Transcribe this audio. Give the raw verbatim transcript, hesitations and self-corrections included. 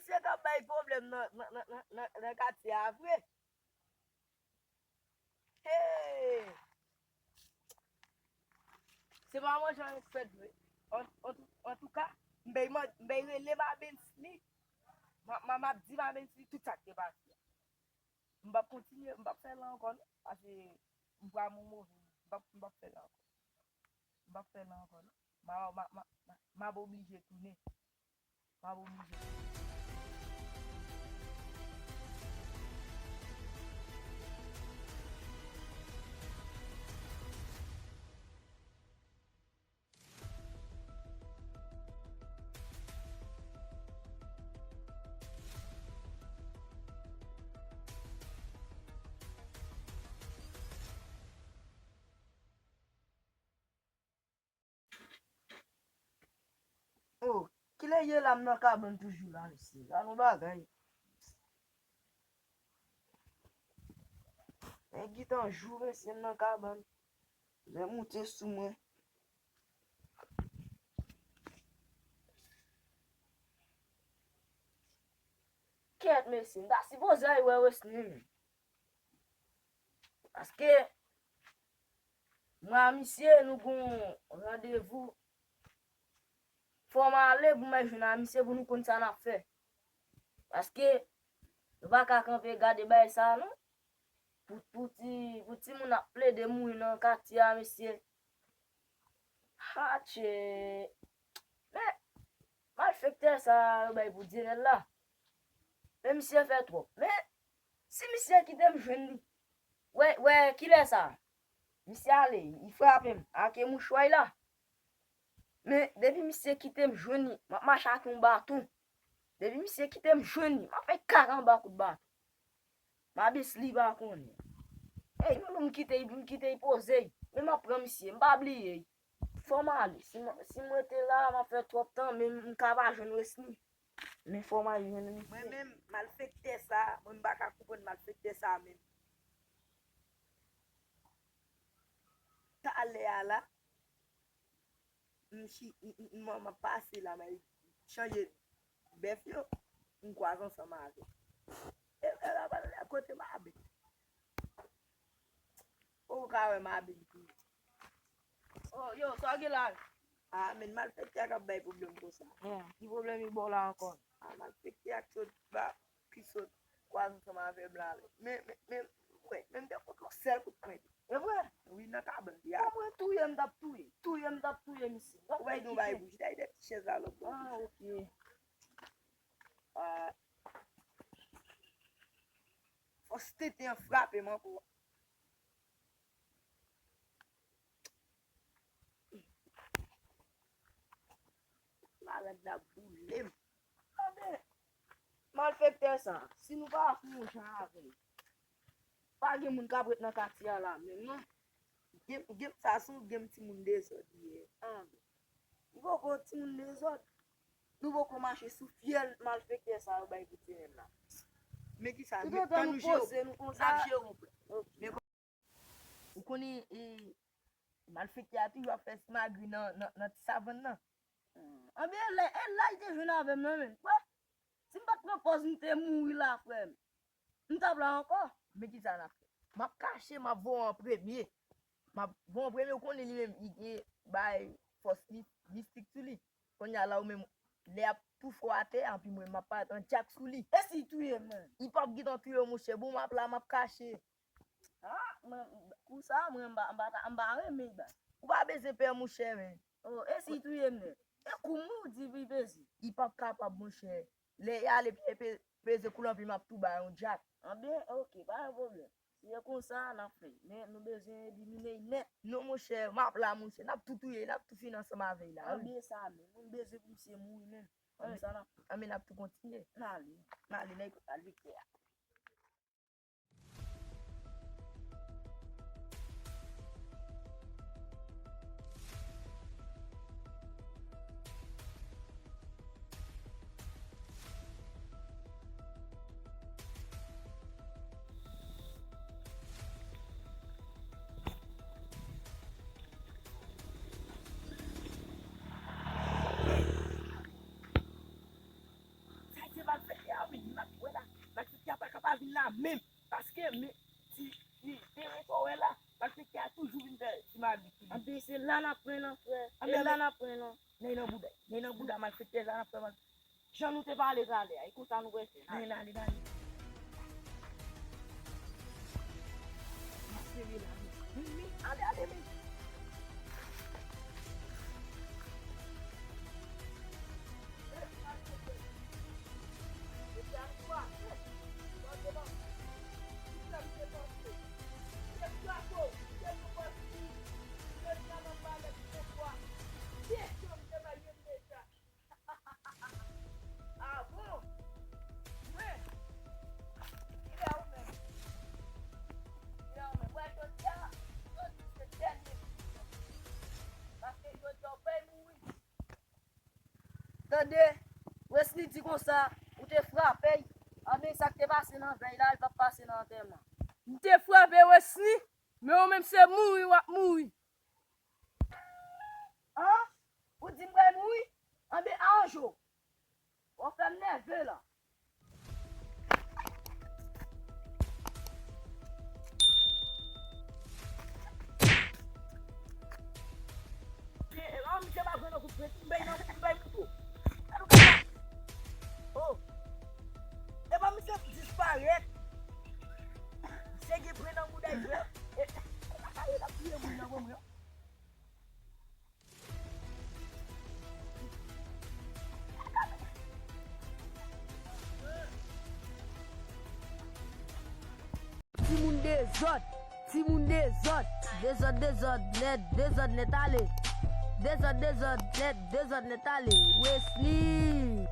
Misye k ap bay pwoblèm nan, nan, nan, nan, nan, nan katye a vre. Hey! Se pa manje anèk fèt vre. An, an, antouka, m bay man-, m bay rele Mabensly. M a, m a, m ap di Mabensly tout sa k te pase a. M p ap kontinye, m p ap fè l ankò non. Paske m pran yon move, m p ap, m p ap fè l ankò. M p ap fè l ankò non. M a, m a, m a, m a, m ap oblije tounen. M ap oblije tounen. Oh, kilè ye la m nan kabann toujou la, mesye? Gad yon bagay. Men gentan jou, mesye, m nan kabann. Lè moute sou mwen. Kèt, mesye, m ta sipoze al wè Wesny, men. Paske, mwen a misye, nou gon randevou. Fò m ale pou m al jwenn a misye pou nou konn sa n ap fè. Paske, nou pa ka kanpe gade bagay sa a, non. Pou, pou ti, pou timoun ap plede mouri nan katye a, mesye. Atchè! Men, malfektè sa yo bay pou Dyenèl la. Men misye fè twòp. Men, si misye kite m jwenn li, wè, wè, kilè sa? Misye ale, li frape m ak mouchwa la. Men, depi misye kite m jwenn li, m ap mache ak yon baton. Depi misye kite m jwenn li, m ap fè kaka anba kout baton. Mabensly pa konnen. Ey, nou, nou, m kite, m kite l poze. Men m ap pran misye, m pa bliye. Fò m ale. Si m, si m rete la, m ap fè twòp tan, men m ka pa jwenn Wesny. Men fò m al jwenn misye. Mwen menm, malfektè sa, mwen m pa ka konprann malfektè sa menm. Talè a la, m chi-, m, m, m, m ap pase la, m al chanje bèf yo, m kwaze ansanm avè l. E, e, la, la, la, kote Mabensly? Ou ka wè Mabensly tou. Oh, yo, sa w gen la? Ah, men malfektè a k ap bay pwoblèm konsa. Yeah, ki pwoblèm li ba w la ankò? Ah, malfektè a k sot ba, ki sot kwaze ansanm avè m la. Men, men, men, wè, men m te fout yon sèl kout pwen. E vre? Wi, nan kabann li a. Bon, mwen touye, m t ap touye. Touye, m t ap touye misye. Ou wè, nou bay bouch, dayè de ti chèz la lòt bò. Ah, ok. Ah. Fòs tenten an frape m ankò. Malad la boule m. Anben, malfektè sa, si nou pa fè yon jan avè l, pa gen moun k ap ret nan katye a la menm, non. Game, game sa se yon game timoun dezòd li ye. Anben, li poko timoun dezòd. Nou poko mache sou fyèl malfektè sa yo bay pou T N N la. Men kisa, men tan nou jere, n ap jere yon frè. Ok. Men Ou konnen, e, malfektè a toujou ap fè simagri nan, nan, nan ti savann nan. Anben, e la, e la l te jwenn avè m nan, men. Kwè, si m pa t pran pòz m te mouri la, frè m, m t ap la ankò. Men kisa n ap fè? M ap kache, m ap voye w an premye. M ap voye w an premye, ou konnen li menm, li gen bay fòs mi-, mistik sou li. Kounye a la, ou menm, lè y ap toufe w atè, anpi mwen, m ap parèt an djak sou li. E si l touye m, menm? Li p ap gentan touye w, monchè. Bon, m ap la, m ap kache. Ah, mwen, kou sa, mwen, m pa, m pa ta, m pa renmen, ba. Ou pa bezwen pè, monchè, men. Oh, e si l touye m, nèt? E kou m wi, ou di pou l peze. Li p ap kapab, monchè. Lè y ale, pe-, pe-, peze kou l anpi, m ap tou ba yon djak. Anben, ok, pa gen pwoblèm. Si se konsa, n ap fè. Men nou bezwen elimine l nèt. Non, monchè, m ap la, monchè. N ap tou touye, n ap tou fini ansanm avè l la, wi. Anben, sa menm. Nou bezwen pou misye mouri, menm. Anben, sa n ap fè. Anben, n ap tou kontinye. N ale. N ale, nèg, al vite a. Sa se pa fè. La n ap pran lan, frè. E la n ap pran lan. Nèy nan bouda, nèy nan bouda, malfektè, la n ap pran mal. Jan nou te pale talè a, e konsa nou prese. Nèy, n ale, n ale. N ap sere la, men. Men, men, ale, ale, men. Ah bon? Mwen? Kilè ou menm? Kilè ou menm? Wè jodi a, jodi se dènye jou. Paske jodi a ou pèy mouri. Tande, Wesny di konsa, ou te frape l, anben sa k te pase nan vèy la, li p ap pase nan antèman. M te frape Wesny, men ou menm se mouri w ap mouri. An? Ou di m pral mouri? Anben aranje w. W ap fè m nève la. E, e, an, misye pa pran nan kout pwen, m bay nan, m bay kouto. Gad ou gade. Oh. E pa misye disparèt. Misye gen pwen nan bouda l, frè. E, e, e, l ap touye moun nan, mwen, mwen. Timoun dezòd, timoun dezòd, dezòd, dezòd nèt, dezòd nèt ale. Dezòd, dezòd nèt, dezòd nèt ale. Wesny.